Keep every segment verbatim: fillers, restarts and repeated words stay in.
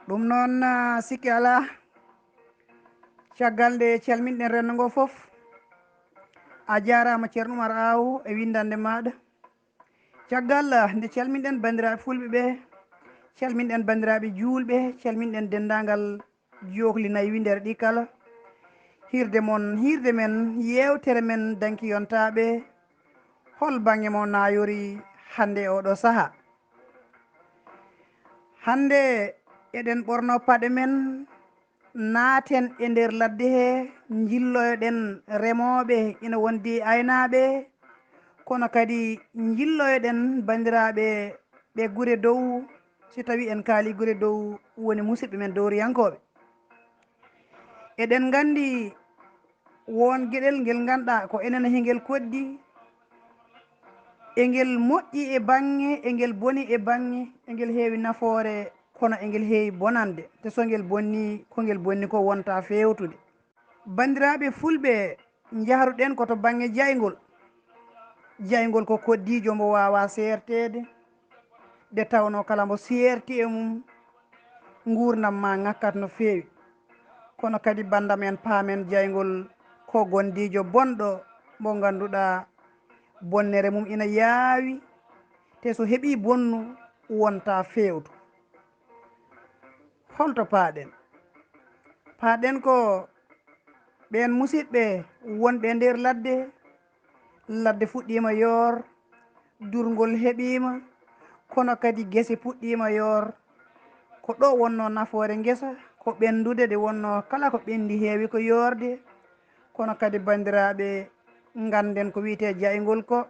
Ɗum noon, ah, sikki alaa, caggal nde calminɗen renndo ngo fof, a jaaraama Ceerno Umar Aaw e winndannde maaɗa. Caggal, ah, nde calminɗen banndiraaɓe fulɓe ɓe, calminɗen banndiraaɓe juulɓe, calminɗen denndaangal jookli nayi winndere ɗi kala. Hiirde mon, hiirde men, yeewtere men danki yontaaɓe, hol baŋŋe mo naayori hannde e oɗo sahaa? Hannde eɗen ɓorno paɗe men, naaten e nder ladde he, njilloyoɗen remooɓe ina wondi aynaaɓe, kono kadi njilloyoɗen banndiraaɓe ɓe gure dow, si tawii en kaali gure dow woni musidɓe men dowriyankooɓe. Eɗen nganndi won geɗel ngel ngannduɗaa ko enen hingel koddi, e ngel moƴƴi e baŋŋe, e ngel boni e baŋŋe, e ngel heewi nafoore, kono e ngel heewi bonande. Te so ngel bonni, ko ngel bonni ko wonta feewtude. Banndiraaɓe fulɓe, njahruɗen ko to baŋŋe jayngol. Jayngol ko koddiijo mbo waawaa seerteede, nde tawnoo kala mbo seerti e mum, nguurndam maa ŋakkat no feewi. Kono kadi banndam en paamen jayngol ko gondiijo bonɗo mbo ngannduɗaa bonnere mum ina yaawi, te so heɓii bonnu wonta feewtu. Holto paaɗen? Paaɗen ko ɓeen musidɓe wonɓe e nder ladde, ladde fuɗɗiima yoor, durngol heɓiima, kono kadi gese puɗɗiima yoor. Ko ɗo wonnoo nafoore ngesa, ko ɓenndude nde wonnoo kala ko ɓenndi heewi ko yoorde. Kono kadi banndiraaɓe, ngannden ko wiyetee jayngol ko,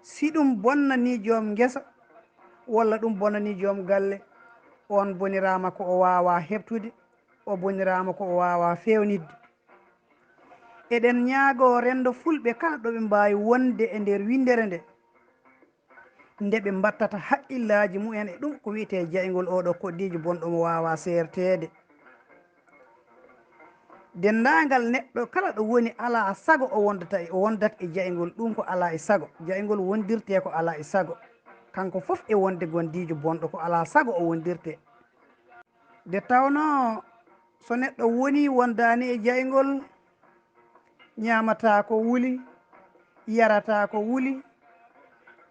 si ɗum bonnanii joom ngesa, walla ɗum bonnanii joom galle, oon boniraama ko o waawaa heɓtude, o boniraama ko o waawaa feewnitde. Eɗen ñaagoo renndo fulɓe kala ɗo ɓe mbaawi wonde e nder winndere nde, nde ɓe mbattata haqqillaaji mumen e ɗum ko wiyetee jayngol, oɗo koddiijo bonɗo mo waawaa seerteede. Denndaangal neɗɗo kala ɗo woni alaa sago o wondata e, o wondat e jayngol, ɗum ko alaa e sago. Jayngol wondirtee ko alaa e sago. Kanko fof e wonde gondiijo bonɗo ko alaa sago o wondirtee. Nde tawnoo so neɗɗo wonii wondaani e jayngol, ñaamataa ko wuli, yarataa ko wuli,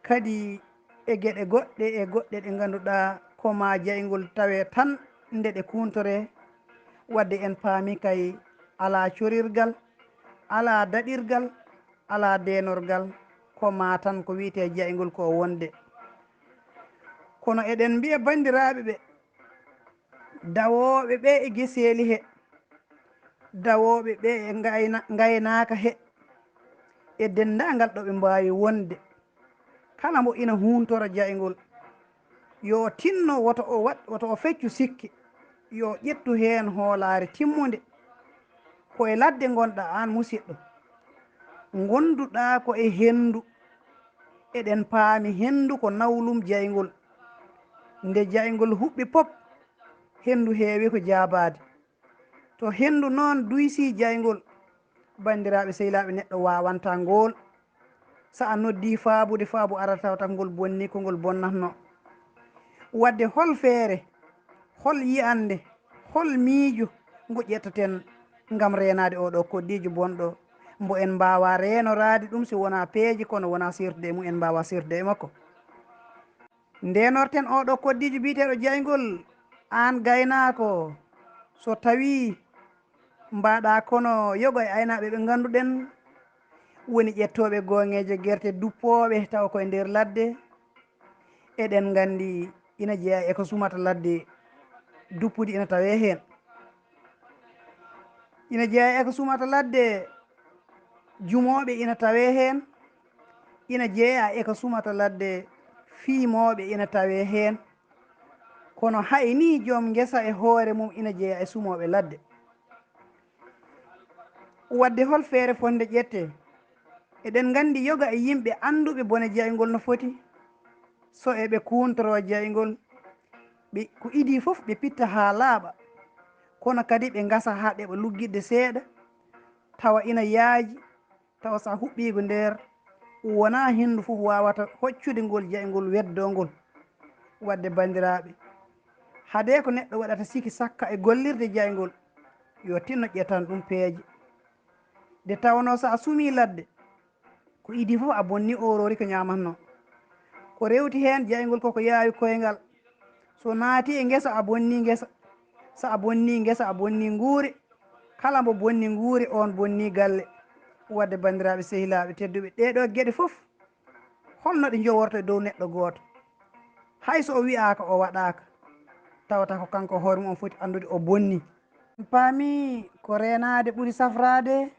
kadi e geɗe goɗɗe e goɗɗe ɗe ngannduɗaa ko maa jayngol tawee tan nde ɗe kuuntoree. Waɗde en paami kay alaa corirgal, alaa daɗirgal, alaa deenorgal, ko maa tan ko wiyetee jayngol ko wonde. Kono eɗen mbiya banndiraaɓe ɓe, dawooɓe ɓe e geseeli he, dawooɓe ɓe e ngayna-, ngaynaaka he, e denndaangal ɗo ɓe mbaawi wonde, kala mbo ina huuntora jayngol, yo tinno woto o waɗ-, woto o feccu sikke, yo ƴettu heen hoolaare timmunde. Ko e ladde ngonɗaa aan musidɗo, ngonduɗaa ko e henndu. Eɗen paami henndu ko nawlum jayngol. Nde jayngol huɓɓi pop, henndu heewi ko jaabaade. To henndu noon duysii jayngol, banndiraaɓe sehilaaɓe, neɗɗo waawantaa ngool. So a noddii faabude, faabu arata taw tan ngol bonnii ko ngol bonnatnoo. Waɗde hol feere, hol yiyannde, hol miijo ngo ƴettaten ngam reenaade oɗo koddiijo bonɗo, mbo en mbaawaa reenoraade ɗum si wonaa peeje, kono wonaa seertude e mum en mbaawaa seertude e makko. Ndeenorten oɗo koddiijo biyeteeɗo jayngol, aan gaynaako, so tawii mbaɗaa kono yoga e aynaaɓe ɓe ngannduɗen woni ƴettooɓe gooŋeeje gerte duppooɓe tawa ko e nder ladde. Eɗen nganndi ina jeyaa e ko sumata ladde duppudi ina tawee heen. Ina jeyaa e ko sumata ladde jumooɓe ina tawee heen. Ina jeyaa e ko sumata ladde fiimooɓe ina tawee heen. Kono hay nii joom ngesa e hoore mum ina jeyaa e sumooɓe ladde. Waɗde hol feere fotnde ƴettee? Eɗen nganndi yoga e yimɓe annduɓe bone jayngol no foti. So eɓe kuuntoro jayngol, ɓe, ko idii fof ɓe pitta haa laaɓa. Kono kadi ɓe ngasa haa ɗeɓa luggitde seeɗa, tawa ina yaaji, tawa so a huɓɓiiko nder, wonaa henndu fof waawata hoccude ngol jayngol weddoo ngol. Waɗde banndiraaɓe, Hade ko neɗɗo waɗata siki sakka e gollirde jayngol, yo tinno ƴettan ɗum peeje. Nde tawnoo so a sumii ladde, ko idii fof a bonnii ooroori ko ñaamatnoo. Ko rewti heen jayngol koko yaawi koyngal. So naatii e ngesa a bonnii ngesa. So a bonnii ngesa a bonnii nguure. Kala mbo bonni nguure oon bonnii galle. Waɗde banndiraaɓe sehilaaɓe tedduɓe, ɗee ɗoo geɗe fof holno ɗe njoworta e dow neɗɗo gooto? Hay so o wiyaaka o waɗaaka, tawata ko kanko hoore mum on foti anndude o bonni. Paami ko reenaade ɓuri safraade.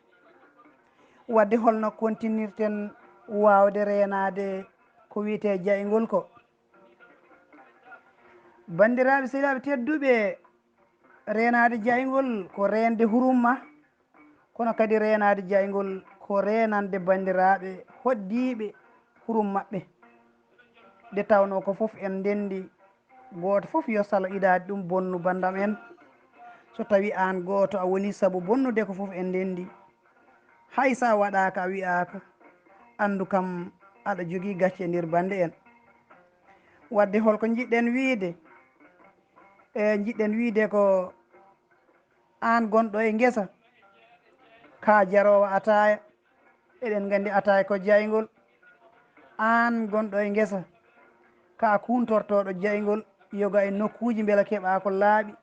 Waɗde holno kontinirten waawde reenaade ko wiyetee jayngol ko? Banndiraaɓe sehilaaɓe tedduɓe, reenaade jayngol ko reende hurumma, kono kadi reenaade jayngol ko reenande banndiraaɓe hoɗdiiɓe hurum maɓɓe. Nde tawnoo ko fof en ndenndi, gooto fof yo salo idaade ɗum bonnu banndam en. So tawii aan gooto a wonii sabu bonnude ko fof en ndenndi, hay so a waɗaaka a wiyaaka, anndu kam aɗa jogii gacce e nder bannde en. Waɗde holko njiɗɗen wiyde? E njiɗɗen wiyde ko aan gonɗo e ngesa, ka jaroowo ataaya, eɗen nganndi ataaya ko jayngol. Aan gonɗo e ngesa, ka kuuntortooɗo jayngol, yoga e nokkuuji mbela keɓaa ko laaɓi.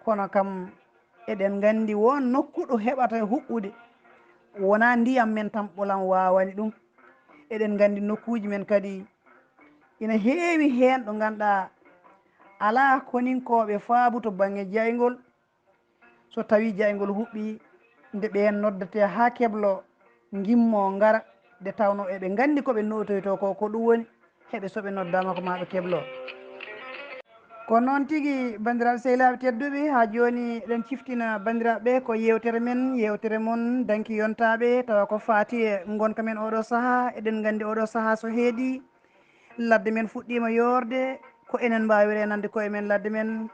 Kono kam eɗen nganndi won nokku ɗo heɓata huɓɓude, wonaa ndiyam men tan ɓolam waawani ɗum. Eɗen nganndi nokkuuji men kadi ina heewi heen ɗo ngannduɗaa alaa koninkooɓe faabu to bannge jayngol. So tawii jayngol huɓɓii, nde ɓeen noddatee haa kebloo, ngimmoo ngara, nde tawnoo eɓe nganndi ko ɓe nootoytoo ko, ko ɗum woni, heɓe so ɓe noddaama ko maa ɓe kebloo. Ko noon tigi, banndiraaɓe sehilaaɓe tedduɓe, haa jooni eɗen ciftina banndiraaɓe ɓe ko yeewtere men, yeewtere mon Danki Yontaaɓe, tawa ko faati e ngonka men ooɗoo sahaa. Eɗen nganndi ooɗoo sahaa so heedii, ladde men fuɗɗiima yoorde, ko enen mbaawi reenande koye men ladde men,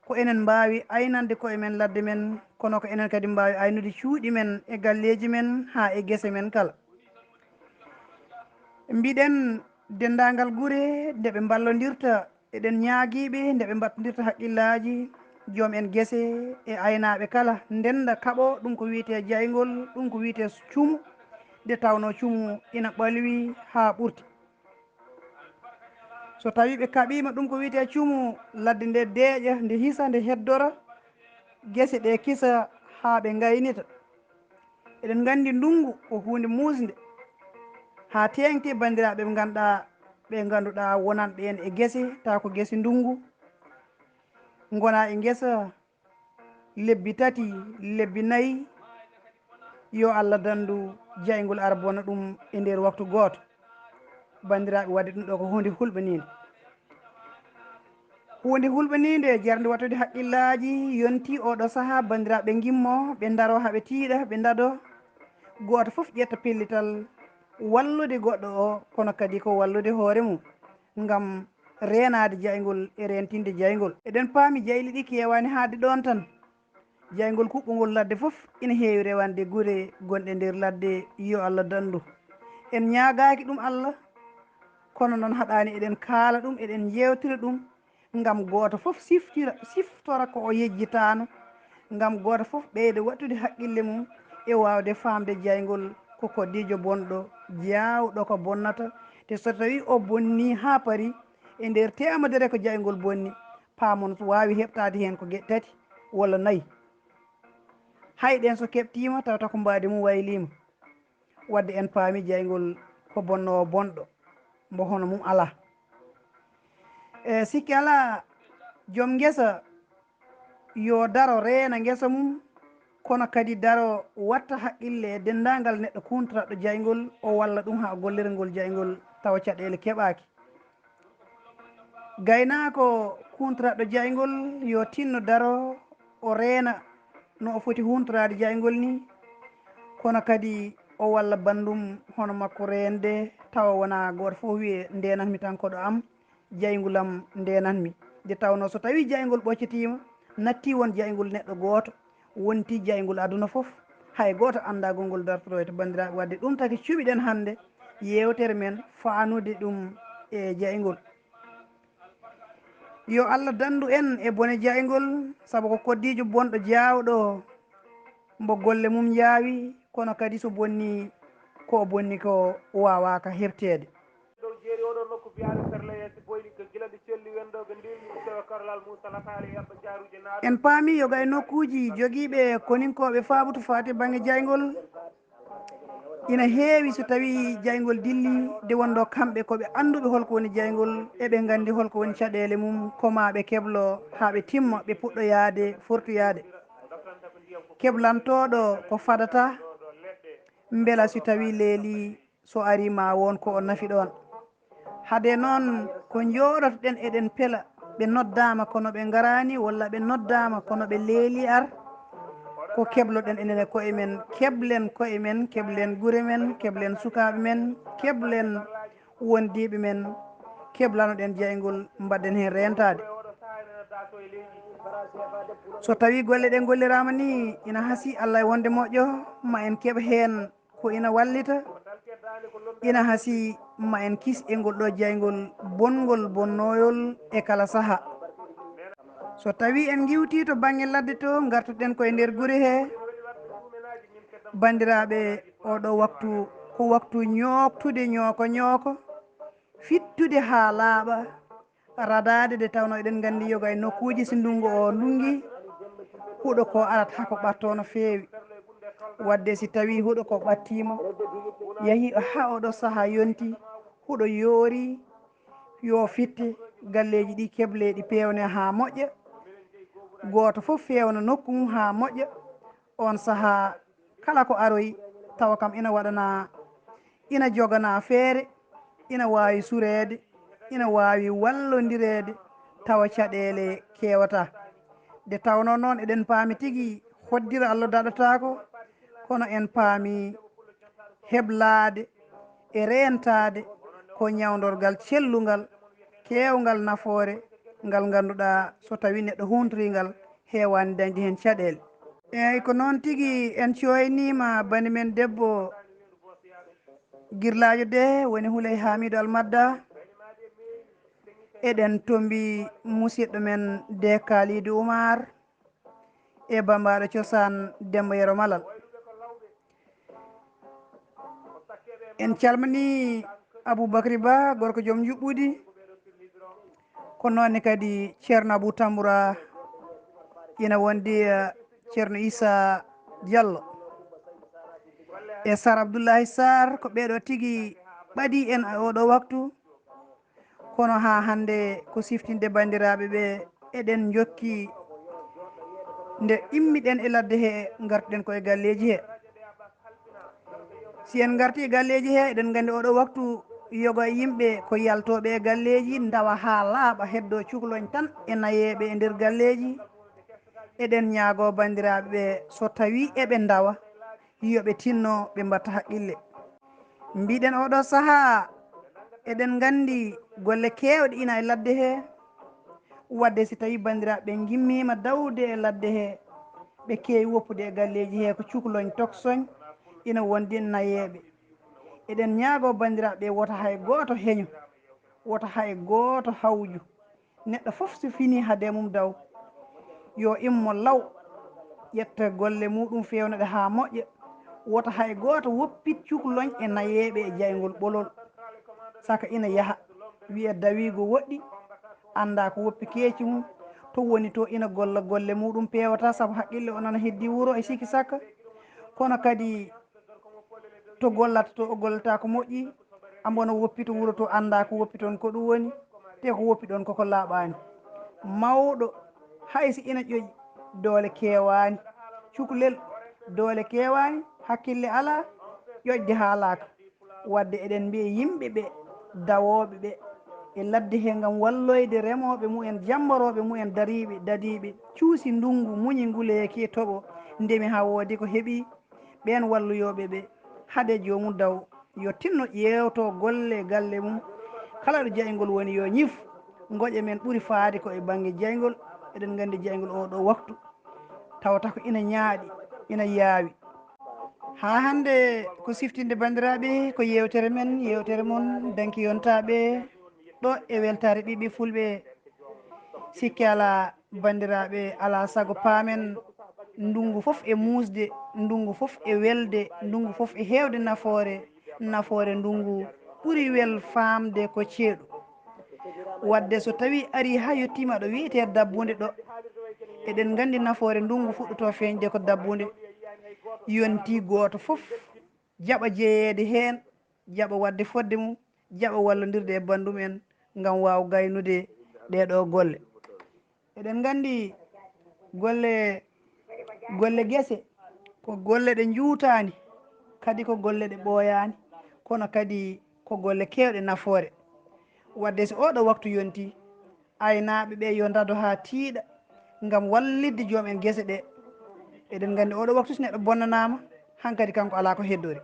ko enen mbaawi aynande koye men ladde men, kono ko enen kadi mbaawi aynude cuuɗi men e galleeji men haa e gese men kala. Mbiɗen denndaangal gure nde ɓe mballondirta, eɗen ñaagii ɓe nde ɓe mbattondirta hakkillaaji, joom en gese e aynaaɓe kala ndennda kaɓoo ɗum ko wiyetee jayngol, ɗum ko wiyetee cumu, nde tawnoo cumu ina ɓalwi haa ɓurti. So tawii ɓe kaɓiima ɗum ko wiyetee cumu, ladde nde deeƴa, nde hisa, nde heddora, gese ɗe kisa haa ɓe ngaynita. Eɗen nganndi ndunngu ko huunde muusnde, haa teeŋti banndiraaɓe ɓe ngannduɗaa, ɓe ngannduɗaa wonanɓe en e gese, tawa ko gese ndunngu, ngonaa e ngesa lebbi tati, lebbi nayi, yo Allah danndu jayngol ara bona ɗum e nder waktu gooto. Banndiraaɓe, waɗde ɗum ɗo ko huunde hulɓiniinde. Huunde hulɓiniinde, jarnde wattude hakkillaaji, yontii ooɗo sahaa, banndiraaɓe ngimmoo, ɓe ndaroo haa ɓe tiiɗa, ɓe ndadoo. Gooto fof ƴetta pellital wallude goɗɗo o, kono kadi ko wallude hoore mum, ngam reenaade jayngol e reentinde jayngol. Eɗen paami jayli ɗi keewaani haade ɗoon tan. Jayngol kuɓɓungol ladde fof ina heewi rewande gure gonɗe nder ladde, yo Allah danndu. En ñaagaaki ɗum Allah, kono noon haɗaani eɗen kaala ɗum, eɗen njeewtira ɗum, ngam gooto fof siftira, siftora ko o yejjitaano, ngam gooto fof ɓeyda waɗtude haqqille mum e waawde faamde jayngol ko koddiijo bonɗo, jaawɗo ko bonnata, te so tawii o bonnii haa parii, e nder teemedere ko jayngol bonni, paamon so waawi heɓtaade heen ko geɗe tati walla nayi. Hay ɗeen so keɓtiima, tawata ko mbaadi mum wayliima. Waɗde en paami jayngol ko bonnoowo bonɗo, mbo hono mum alaa. E sikki alaa, joom ngesa yo daro reena ngesa mum, kono kadi daro watta haqqille e denndaangal neɗɗo kuntataɗo jayngol, o walla ɗum haa gollirgol jayngol tawa caɗeele keɓaaki. Gaynaako kuntataɗo jayngol yo tinno daro, o reena no o foti huutoraade jayngol nii, kono kadi o walla banndum hono makko reende, tawa wonaa gooto fof wiye ndeenatmi tan koɗo am, jayngol am ndeenatmi. Nde tawnoo so tawii jayngol ɓoccitiima, nattii won jayngol neɗɗo gooto, wontii jayngol aduna fof, hay gooto anndaa gongol dartoroyta. Banndiraaɓe, waɗde ɗum taki cuɓiɗen hannde yeewtere men faanude ɗum e jayngol. Yo Allah danndu en e bone jayngol, sabu ko koddiijo bonɗo jaawɗo, mbo golle mum njaawi, kono kadi so bonni, ko o bonni ko waawaaka heɓteede. Dow jeeri oɗo nokku biyaɗo Ferleye, si boyɗi ko gila nde celli wendo ɓe ndewni tawa karlal Moussa Lataale e Abba Jaaruuje naaɗo. En paami yoga e nokkuuji jogiiɓe koninkooɓe faabutu faati bannge jayngol. Ina heewi so tawi jayngol dilli, de wonno kamɓe ko ɓe annduɓe holko woni jayngol, eɓe nganndi holko woni caɗeele mum, ko ma ɓe keblo haa ɓe timma, ɓe puɗɗo yaade, fortu yaade. Keblantooɗo ko fadata, mbela so tawi leeli, so ari ma won ko o nafi ɗoon. Hade noon, ko njooɗotoɗen eɗen pela, ɓe noddaama kono ɓe ngaraani, walla ɓe noddaama kono ɓe leeli ar, ko kebloɗen enen e koye men, keblen koye men, keblen gure men, keblen sukaaɓe men, keblen wondiiɓe men, keblanoɗen jayngol, mbaɗden heen reentaade. So tawi golle ɗe ngolliraama ni ina hasii, Allah e wonde moƴƴo, ma en keɓ heen ko ina wallita, ina hasii ma en kis e ngol ɗo jayngol bongol bonnooyol e kala saha. So tawi en ngiwtii to bannge ladde to, ngartuɗen ko e nder gure he. Banndiraaɓe, oɗo waktu ko waktu ñooktude ñooko ñooko, fittude haa laaɓa, radaade, de tawno eɗen nganndi yoga e nokkuuji, si ndunngu o ndunngi, huɗo ko arata ko ɓatto no feewi. Wadde si tawi huɗo ko ɓattiima, yahi haa oɗo saha yonti, huɗo yoori, yo fitte, galleeji ɗi keble, ɗi peewne haa moƴƴa, gooto fof feewna nokku mum haa moƴƴa. On saha kala ko aroyi, tawa kam ina waɗana, ina jogana feere, ina waawi sureede, ina waawi wallondireede, tawa caɗeele keewata. Nde tawnoo noon eɗen paami tigi hoddira Allah daɗataako, kono en paami heblaade e reentaade ko ñawndorgal cellungal, keewngal nafoore, ngal ngannduɗaa so tawi neɗɗo huuntorii ngal, heewaani dañde heen caɗeele. Eey, ko noon tigi, en cooyniima bani men debbo Girlaajo de woni Huley Haamiidu Almadda. Eɗen tombi musiɗɗo men de Kaaliidu Umar e bambaaɗo cosaan Demmba Yero Malal. En calmini Aboubacry Ba, gorko joom njuɓɓudi, ko noon ne kadi Ceerno Abou Tamboura, ina wondi, eh, Ceerno Issa Diallo e Sar Abdoullahi Sarr, ko ɓeeɗo tigi ɓadii en e oɗo waktu. Kono haa hannde ko siftinde banndiraaɓe ɓe, eɗen njokki nde immiɗen e ladde he, ngartuɗen ko e galleeji he. Si en ngartii e galleeji he, eɗen nganndi oɗo waktu yoga e yimɓe ko yaltooɓe e galleeji, ndawa haa laaɓa, heddoo cukloñ tan e nayeeɓe e nder galleeji. Eɗen ñaagoo banndiraaɓe ɓe, so tawii eɓe ndawa, yo ɓe tinno, ɓe mbatta haqqille. Mbiɗen oɗo sahaa, eɗen nganndi golle keewɗe ina e ladde he. Wadde si tawii banndiraaɓe ɓe ngimmiima dawde e ladde he, ɓe keewi woppude e galleeji he ko cukloñ toksoñ, ina wondi nayeeɓe. Eɗen ñaagoo banndiraaɓe ɓe, wota hay gooto heño, wota hay gooto hawju. Neɗɗo fof so finii hade mum daw, yo immo law, ƴetta golle muɗum, feewna ɗe haa moƴƴa. Wota hay gooto woppit cukloñ e nayeeɓe e jayngol ɓolol. Saka ina yaha, wiya dawiigo woɗɗi, annda ko woppi keeci mum. To woni to ina golla golle muɗum peewata, sabu haqqille o nana heddi wuro e sikki sakka. Kono kadi to gollata to o gollata ko moƴƴi, ambono woppi to wuro to annda ko woppi toon ko ɗum woni, te ko woppi ɗoon koko laaɓaani. Mawɗo, hay si ina ƴoƴi, doole keewaani. Cukalel, doole keewaani, hakkille alaa, ƴoƴde haalaaka. Wadde eɗen mbiya yimɓe ɓe, dawooɓe ɓe, e ladde he ngam walloyde remooɓe mumen, jammbarooɓe mumen, dariiɓe, dadiiɓe, cuusi ndunngu, muñi nguleeki e toɓo, ndemi haa woodi ko heɓi, ɓeen walluyooɓe ɓe, hade joomum daw, yo tinno ƴeewto golle galle mum. Kala ɗo jayngol woni, yo ñif. Ngoƴe men ɓuri faade ko e bannge jayngol. Eɗen nganndi jayngol oo ɗoo waktu, tawata ko ina ñaaɗi, ina yaawi. Haa hannde ko siftinde banndiraaɓe, ko yeewtere men, yeewtere mon, danki yontaaɓe, ɗo e weltaare ɓiɓɓe fulɓe. Sikke alaa, banndiraaɓe, alaa sago paamen, ndunngu fof e muusde, ndunngu fof e welde, ndunngu fof e heewde nafoore, nafoore ndunngu ɓuri wel faamde ko ceeɗu. Wadde so tawii arii haa yettiima ɗo wiyetee Dabbunde ɗo, eɗen nganndi nafoore ndunngu fuɗɗotoo feeñde ko Dabbunde, yontii gooto fof jaɓa jeyeede heen, jaɓa waɗde fodde mum, jaɓa wallondirde e banndum en ngam waaw gaynude ɗee ɗoo golle. Eɗen nganndi golle, golle gese ko golle ɗe njuutaani, kadi ko golle ɗe ɓooyaani, kono kadi ko golle keewɗe nafoore. Wadde so ooɗoo waktu yontii, aynaaɓe ɓe yo ndado haa tiiɗa ngam wallitde joom en gese ɗe. Eɗen nganndi ooɗoo waktu so neɗɗo bonnanaama, hankadi kanko alaa ko heddori.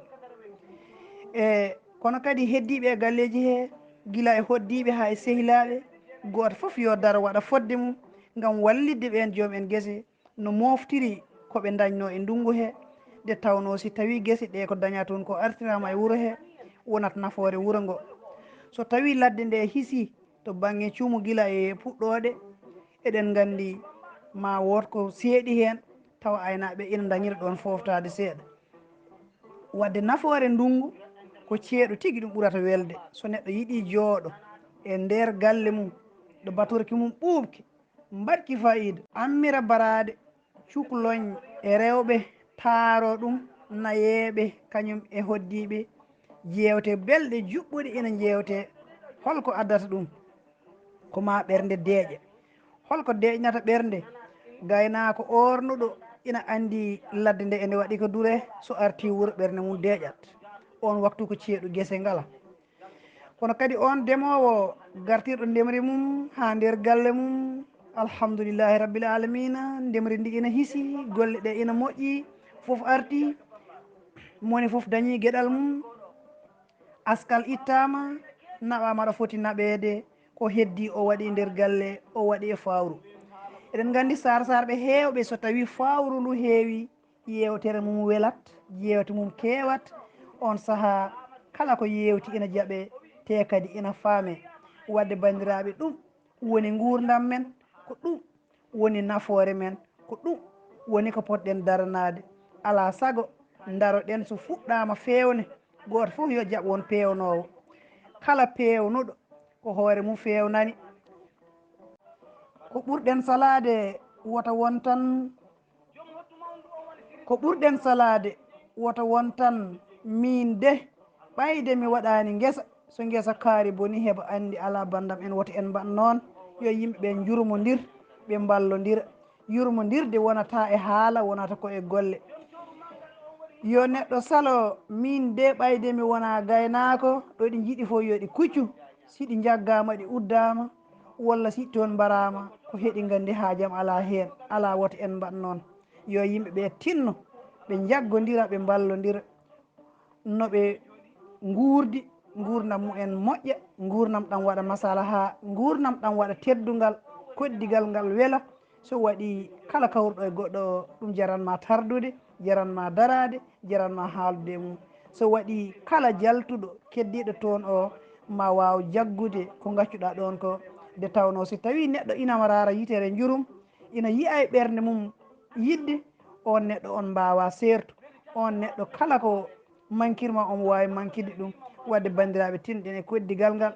E kono kadi heddiiɓe e galleeji he, gila e hoddiiɓe haa e sehilaaɓe, gooto fof yo daro waɗa fodde mum ngam wallitde ɓeen joom en gese no mooftiri ko ɓe ndañnoo e ndunngu he, nde tawnoo si tawii gese ɗe ko dañaa toon ko artiraama e wuro he, wonat nafoore wuro ngo. So tawii ladde nde hisii to bannge cuumu gila e puɗɗooɗe, eɗen nganndi ma wood ko seeɗi heen, tawa aynaaɓe ina ndañira ɗoon fooftaade seeɗa. Wadde nafoore ndunngu ko ceeɗu tigi, ɗum ɓurata welde. So neɗɗo yiɗii jooɗo e nder galle mum, ɗo batorki mum ɓuuɓki, mbaɗki faayiida, ammira baraade, cukloñ e rewɓe, taaro ɗum, nayeeɓe, kañum e hoddiiɓe, jeewte belɗe juɓɓuɗe ina njeewte. Holko addata ɗum? Ko ma ɓernde deeƴa. Holko deeƴnata ɓernde? Gaynaako oornuɗo ina anndi ladde nde ene waɗi ko dure, so artii wuro ɓernde mum deeƴat. Oon waktu ko ceeɗu gese ngala. Kono kadi oon demoowo gartirɗo ndemri mum haa nder galle mum, alhamdulillahi rabbil alamina, ndemri ndi ina hisi, golle ɗe ina moƴƴi, fof artii, moni fof dañii geɗal mum, askal ittaama, naɓaama ɗo foti naɓeede, ko heddii o waɗi nder galle, o waɗi e fawru. Eɗen nganndi sarsarɓe heewɓe, so tawii fawru ndu heewi, yeewtere mum welat, jeewte mum keewat, oon sahaa kala ko yeewti ina jaɓee, te kadi ina faamee. Wadde banndiraaɓe, ɗum woni nguurndam men, ko ɗum woni nafoore men, ko ɗum woni ko potɗen daranaade. Alaa sago ndaroɗen so fuɗɗaama feewne, gooto fof yo jaɓ won peewnoowo. Kala peewnuɗo ko hoore mum feewnani. Ko ɓurɗen salaade wota won tan, ko ɓurɗen salaade wota won tan miin de, ɓayde mi waɗaani ngesa, so ngesa kaari boni heɓa anndi alaa banndam en, wota en mbaɗ noon. Yo yimɓe ɓe njurmondir, ɓe mballondira. Yurmondirde wonata e haala, wonata ko e golle. Yo neɗɗo salo, miin de ɓayde mi wonaa gaynaako, ɗo ɗi njiɗi fof yo ɗi kuccu, si ɗi njaggaama ɗi uddaama, walla si toon mbaraama, ko heɗi nganndi haajam alaa heen, alaa wota en mbaɗ noon. Yo yimɓe ɓe tinno, ɓe njaggondira, ɓe mballondira, no ɓe nguurdi, nguurndam mumen moƴƴa, nguurndam ɗam waɗa masalaha, nguurndam ɗam waɗa teddungal, koddigal ngal wela. So waɗi kala kawruɗo e goɗɗo, ɗum jaran ma tardude, jaran ma daraade, jaran ma haaldude e mum. So waɗi kala jaltuɗo, keddiiɗo toon o, ma waaw jaggude ko ngaccuɗaa ɗoon ko. Nde tawnoo, si tawii neɗɗo ina raara yitere njurum, ina yiya e ɓernde mum yiɗde, oon neɗɗo, on mbaawaa seertu. Oon neɗɗo, kala ko mankir ma, omo waawi mankirde ɗum. Wadde, banndiraaɓe, tinɗen e koddigal ngal.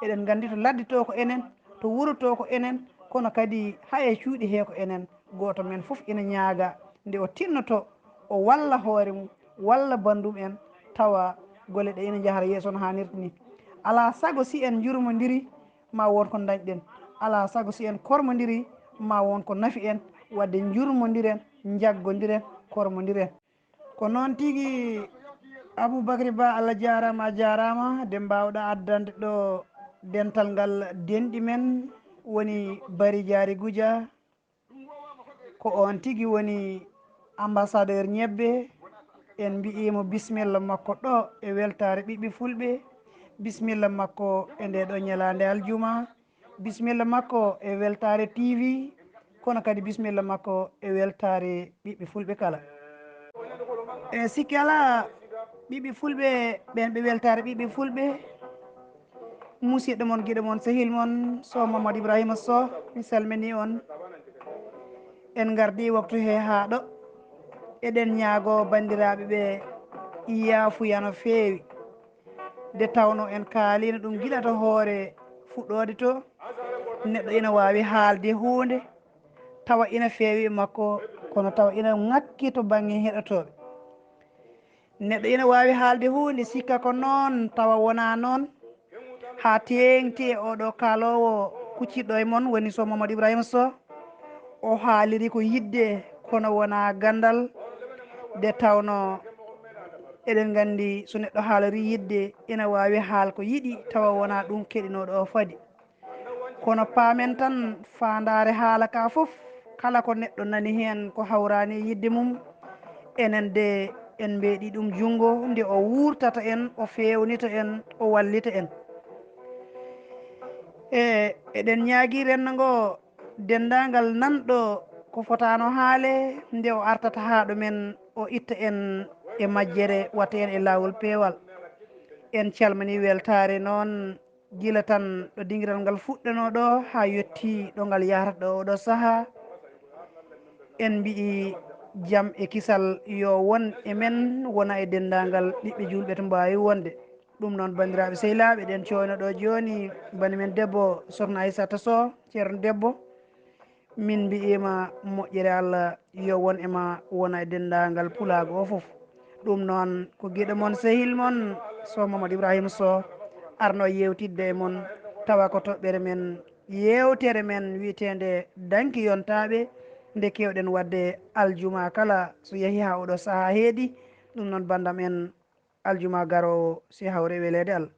Eɗen nganndi to ladde to ko enen, to wuro to ko enen, kono kadi haa e cuuɗi he ko enen. Gooto men fof ina ñaaga nde o tinnoto, o walla hoore mum, walla banndum en, tawa golle ɗe ina njahra yeeso no haanirta ni. Alaa sago, si en njurmondiri, ma won ko ndañɗen. Alaa sago, si en kormondiri, ma won ko nafi en. Wadde, njurmondiren, njaggondiren, kormondiren. Ko noon tigi, Aboubacry Ba, Allah jaaraama, a jaaraama. Nde mbaawɗa addande ɗo dental ngal, denɗi men woni Bari Jaari Guja. Ko oon tigi woni ambassadeur ñebbe. En mbiyiimo bisimilla makko ɗo e weltaare ɓiɓɓe fulɓe. Bisimilla makko e nde ɗo ñalaande aljuma. Bisimilla makko e weltaare T V, kono kadi bisimilla makko e weltaare ɓiɓɓe fulɓe kala. E sikki alaa, ɓiɓɓe fulɓe ɓen, ɓe weltaare ɓiɓɓe fulɓe, Musidɗo mon, giɗo mon, sehil mon, Soh Mamadou Ibrahima Soh, mi salmini on. En ngardi waktu he haa ɗo. Eɗen ñaago banndiraaɓe ɓe yaafuya no feewi. Nde tawno en kaalino ɗum gila to hoore fuɗɗoode to, neɗɗo ina waawi haalde huunde, tawa ina feewi e makko, kono tawa ina ŋakki to bannge heɗotooɓe. Neɗɗo ina waawi haalde huunde, sikka ko noon, tawa wonaa noon. Haa teeŋti e oɗo kaaloowo kuccirɗo e mon, woni Soh Mamadou Ibrahima Soh. O haaliri ko yiɗde, kono wonaa ganndal. Nde tawno eɗen nganndi, so neɗɗo haalori yiɗde, ina waawi haal ko yiɗi, tawa wonaa ɗum keɗinooɗo o fadi. Kono paamen tan, faandaare haala ka fof, kala ko neɗɗo nani heen ko hawraani e yiɗde mum, enen de en mbeeɗi ɗum junngo, nde o wuurtata en, o feewnita en, o wallita en. E, eɗen ñaagi renndo ngo, denndaangal nanɗo ko fotaano haale, nde o artata haa ɗo men, o itta en e majjere, watta en e laawol peewal. En calmini weltaare noon, gila tan ɗo dingiral ngal fuɗɗanoo ɗo haa yettii ɗo ngal yahrata ɗo oɗo sahaa. En mbi'i jam e kisal yo won e men, wona e denndaangal ɓiɓɓe juulɓe to mbaawi wonde. Ɗum noon, banndiraaɓe sehilaaɓe, ɗen cooyno ɗo jooni, bani men debbo, Sokhna Aissata Soh, Ceerno Debbo. Min mbi'ima moƴƴere Allah yo won e ma, wona e denndaangal pulaagu o fof. Ɗum noon ko giɗo mon, sehil mon, Soh Mamadou Ibrahima Soh, arno yewtidde e mon, tawa ko toɓɓere men, yeewtere men wiyeteende Danki Yontaaɓe, nde keewɗen waɗde aljuma kala so yahii haa oɗo sahaa heedi. Ɗum noon, banndam en, aljuma garoowo, si hawre weleede Allah.